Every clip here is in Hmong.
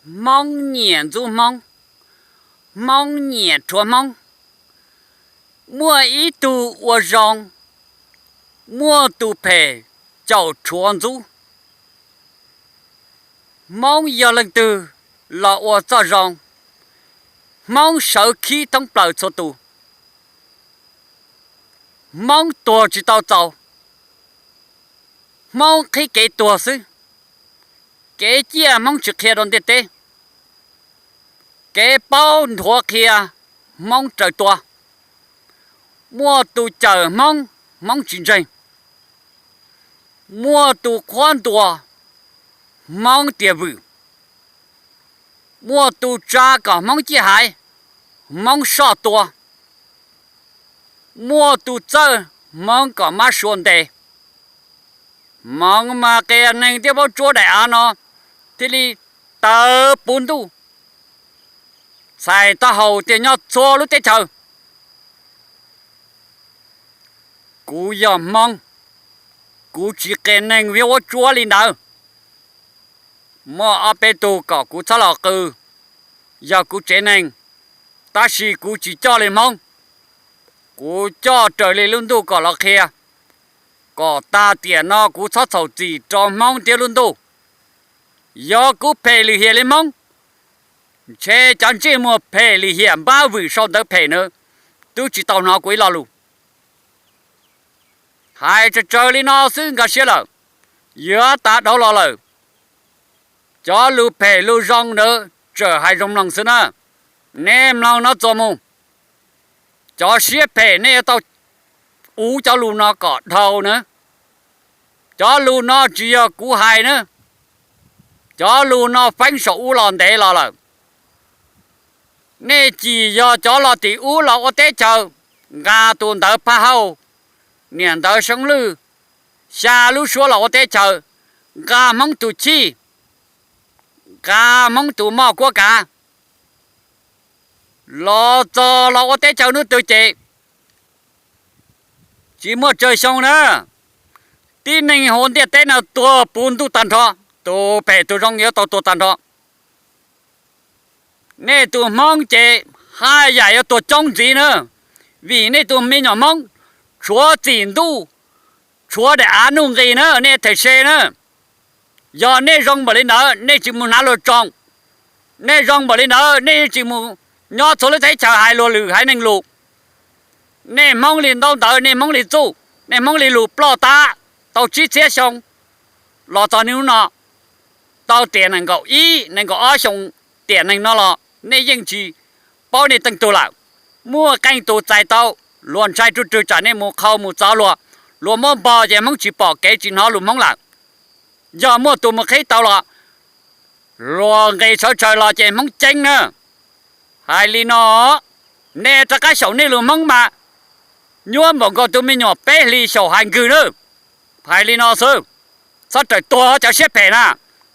Hmoob nyiam ntxub Hmoob, Hmoob nyiam rhuav Hmoob. Muaj ib tug ua zoo, muaj tus phem caum rhuav ntxub. Hmoob yog leej twg los ua txoj zoo, Hmoob sawv khib thoob plaws txhua tus. Hmoob tuag tsis tau txaus, Hmoob qhib kev tuag xwb. Kev ciaj Hmoob tsis qhia rau ntiaj teb, kev paub nthuav qhia Hmoob raws tua. Muaj tus cawm Hmoob, Hmoob tsis ntseeg. Muaj tus qhuab ntuas, Hmoob tias vwm. Muaj tus tsa kom Hmoob ciaj haiv, Hmoob soj tua. Muaj tus txawj, Hmoob kom mab sua ntes. Hmoob mas qias neeg thiab paub tsuab daim av no thiaj li tawv puv ntuj, txhais taub hau tias nyob txhua lub teb chaws. Kuv yog Hmoob, kuv tsis qias neeg thiab paub tsuab li ntawd. Muaj ob peb tug kom kuv txhob los qw, yog kuv tsev neeg, tab sis kuv tsis coj li Hmoob. Kuv coj raws li lub ntuj kom los qhia, kom tag tiam no kuv txhob txhaum txim rau Hmoob thiab lub ntuj. Yog kuv phem lwm hiam li Hmoob, ntshe cov ntsej muag phem lim hiam npab vwm sau ntawv phem na twb tsis tau hnov kuv ib lo lus. Hais tsawg tsawg li no xwb nkag siab lawm, yuav tav dhau los lawm. Cov lus phem lus zoo ntawd tseem hais zoo mloog xwb na. Nej mloog no txuas mus, cov siab phem nej yuav tau uv cov lus no kom dhau na. Cov lus no tsis yog kuv hais na, cov lus no feeb saum ub los ntev los lawm. Nej cim yog cov los tim ub los ua teb chaws, nqa tus ntawv Phaj Hauj, niam ntawv Seeb Lwj, xya lub suab los ua teb chaws, nqa Hmoob tus chij, nqa Hmoob tus moj kuab kav, los txog los ua teb chaws hnub twg ces tsis muaj tsawg xyoo na, tib neeg hauv ntiaj teb no tuag puv ntuj tag nrho, tus phem tus zoo yuav tau tuag tag nrho. Nej tus Hmoob ces haj yam yuav tuag coob ntxiv na, vim nej tus me nyuam Hmoob tshuav txim ntuj, tshuav daim av nuj nqis na, nej them se na. Yog nej zoo npaum li ntawd nej tsis mus hnav luag tsoom, nej zoo npaum li ntawd nej tsis mus nyob txhua lub teb chaws hais luag lwm haiv neeg lus. Nej Hmoob li ntaub ntawv, nej Hmoob li txuj, nej Hmoob li lus ploj tab tau tsib txhiab xyoo los txog niaj hnub no, tau tiam nees nkaum ib nees nkaum ob xyoo tiam neeg no los nej yeej tsis paub nej teej tug lawm. Muaj qee tus txais tau, luag ntshai ruj rwg tsam nej mus qhau mus txov luag, luag muab npog ces Hmoob tsis pom kev tsis hnov lus Hmoob lawm. Yog muaj tus mus qhib tau los, luag nqis sawv tsawg los ces Hmoob ceeb na. Hais li no, nej rov qab xyaum nej lus Hmoob mas nyuaj npaum nkaus tus me nyuam peb hlis xyaum hais nkws na. Hais li no xwb, txhob raws tuag cov siab phem na,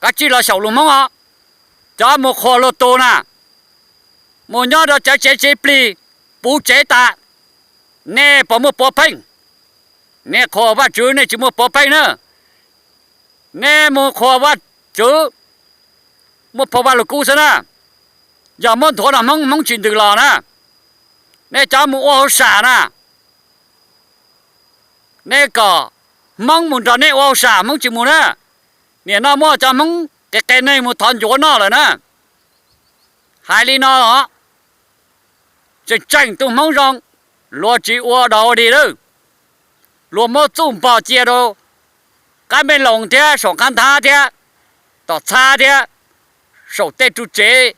kav tsij los xyaum lus Hmoob os. Cov mus qhuas luag tus na, mus nyob rau cov tsev tsev plig, puv tsev tas, nej puas muaj puav pheej? Nej qhuas Vajtswv nej tsis muaj puav pheej na. Nej mus qhuas Vajtswv, muaj phau Vajluskub xwb na. Yog muab nthuav rau Hmoob, Hmoob tsis ntws los na. Nej cov mus ua hauj sam na, nej kom Hmoob mus nrog nej ua hauj sam, Hmoob tsis mus na. Nim no muaj cov Hmoob qias qias neeg mus thov ncuav noj lawm na. Hais li no os, tseem tseem tus Hmoob zoo, luag tsis ua dog ua dig lawm. Luag muab txuj npog cia rau qab Npej Loos thiab saum qab nthab thiab tom txhab thiab saum tej ru tsev,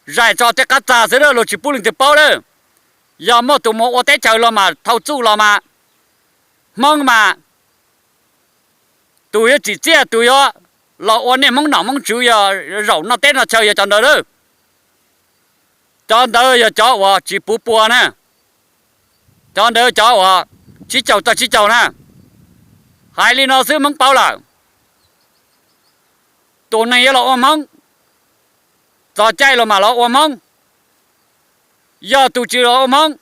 zais tso tej qab txag xwb na, luag tsis pub leej twg paub lawm. Yog muaj tus mus ua teb chaws los mas thau txuj los mas, Hmoob mas tus yuav tsim txiaj tus yuav los ua nej Hmoob nom Hmoob tswv yog zaum noj teb noj chaw yog cov ntawd lawm. Cov ntawd yog cov uas tsis puv pua na, cov ntawd cov uas tsib caug txog tsib caug na. Hais li no xwb Hmoob paub lawm. Tus neeg yuav los ua Hmoob, txog caij los mas los ua Hmoob. Yog tus tsis los ua Hmoob,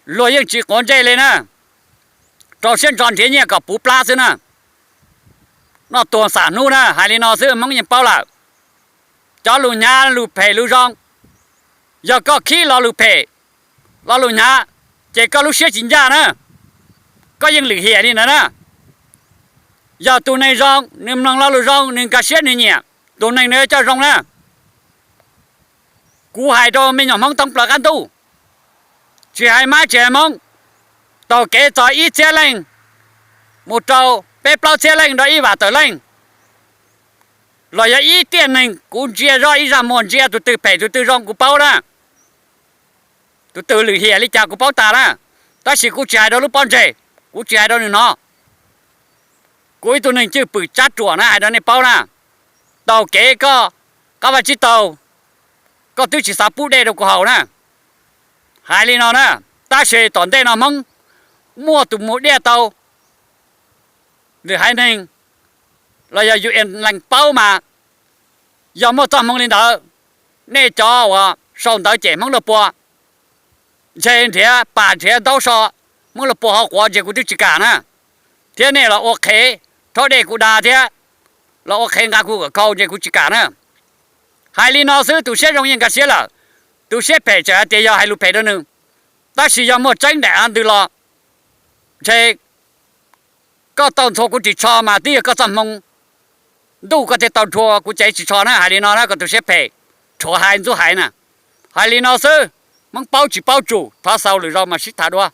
luag yeej tsis quav ntsej li na, rau siab ntso nrhiav nyiaj kom puv plab xwb na. Noj tuag xam hnub na, hais li no xwb Hmoob yeej paub lawm. Cov lus hnyav lus phem lus zoo, yog koj khib lo lus phem, lo lus hnyav, ces koj lub siab tsis ncaj na, koj yeej lwm hiam li ntawd na. Yog tus neeg zoo, nws mloog lo lus zoo, nws nkag siab nws nyiam, tus neeg ntawd coj zoo na. Kuv hais rau me nyuam Hmoob thoob plaws qab ntuj, tsis hais Mab tsis hais Hmoob, taug kev txog ib txhiab leej mus rau peb plaub txhiab leej rau ib vam tawm leej, los yog ib tiaj neeg, kuv ntsia zoj ib zaj muag, ntsia tus twg phem tus twg zoo kuv paub na. Tus twg lwm hiam li cas kuv paub tas na. Tab sis kuv tsis hais rau lub pob ntseg, kuv tsis hais rau nws hnov. Kuv ib tug neeg cwj pwm tsab ruam na, hais rau nej paub na. Taug kev koj, koj vaj tsib taug, koj twb tsis xav pub dej rau kuv haus na. Hais li no na, tab sis tom ntej no Hmoob muaj tus mus diaj tau lwm haiv neeg los yog UN lees paub mas, yog muaj txoj hmoo li ntawd, nej cov uas sau ntawv cem Hmoob Lauj Pua, ntshe nrhiav pas nrhiav ntaub so Hmoob Lauj Pua hauv quav ntshe kuv twb tsis kam na. Thiab nej los ua qhev rhaub dej kuv da thiab, los ua qhev nqa kuv kawm khau ntshe kuv tsis kam na. Hais li no xwb, tus siab zoo yeej nkag siab lawm, tus siab phem tseem hais tias yog hais lus phem rau nws. Tab sis yog muaj tseeb daim av ntws los, ntshe koj tau ntxhua kuv ris tsho mas twb yog koj txoj hmoo ntuj koj thiaj tau nrhua kuv cev ris tsho na. Hais li no na, koj tus siab phem, rhuav hais ntxub hais na. Hais li no xwb, Hmoob paub tsis paub tsum, thov xaus lwm zaus mas sib tham dua.